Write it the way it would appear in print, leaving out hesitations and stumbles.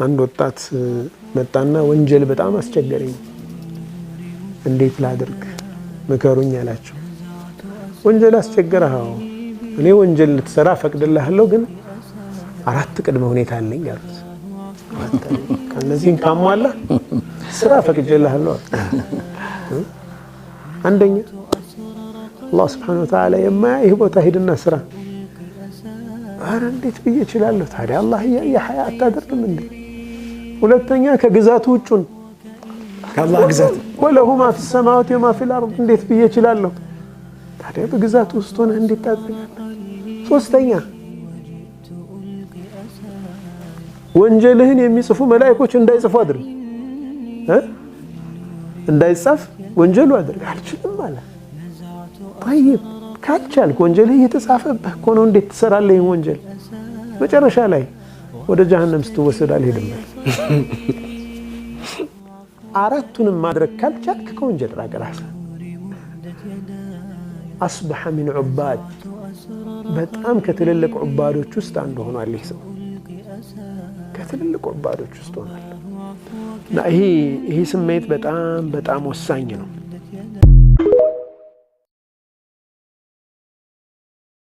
አንድ ወጣት መጣና ወንጀል በጣም አስቸገረኝ፣ እንዴት ላድርግ ምከሩኝ አላቸው። ወንጀል አስቸገረህ? አዎ፣ እኔ ወንጀል ልትሰራ ፈቅድልሃለሁ፣ ግን አራት ቅድመ ሁኔታ አለኝ አሉት። እነዚህን ካሟላ ስራ ፈቅጄልሃለሁ። አንደኛ አላህ ስብሐነሁ ወተዓላ የማያይህ ቦታ ሂድና ስራ። ኧረ እንዴት ብዬ እችላለሁ ታዲያ አላህ እያየ ሀያ አታደርግም እንዴ? ሁለተኛ ከግዛቱ ውጩን ከአላህ ግዛት وله ما في السماوات وما في الأرض እንዴት ብዬ እችላለሁ ታዲያ በግዛቱ ውስጥ ሆነህ እንዴት ታደርጋለህ? ሶስተኛ ወንጀልህን የሚጽፉ መላእኮች እንዳይጽፉ አድርግ፣ እንዳይጻፍ ወንጀሉ አድርግ። አልችልም አለ። طيب ካልቻልክ ወንጀልህ እየተጻፈብህ እኮ ነው፣ እንዴት ትሰራለህ ይህን ወንጀል? መጨረሻ ላይ ወደ ጀሀነም ስትወሰድ አልሄድም በል። አራቱንም ማድረግ ካልቻልክ ከወንጀል ራቅ ራስህ። أصبح من عباد፣ በጣም ከትልልቅ ዑባዶች ውስጥ አንዱ ሆኗል። ይህ ሰው ከትልልቅ ዑባዶች ውስጥ ሆኗል። እና ይሄ ስሜት በጣም በጣም ወሳኝ ነው።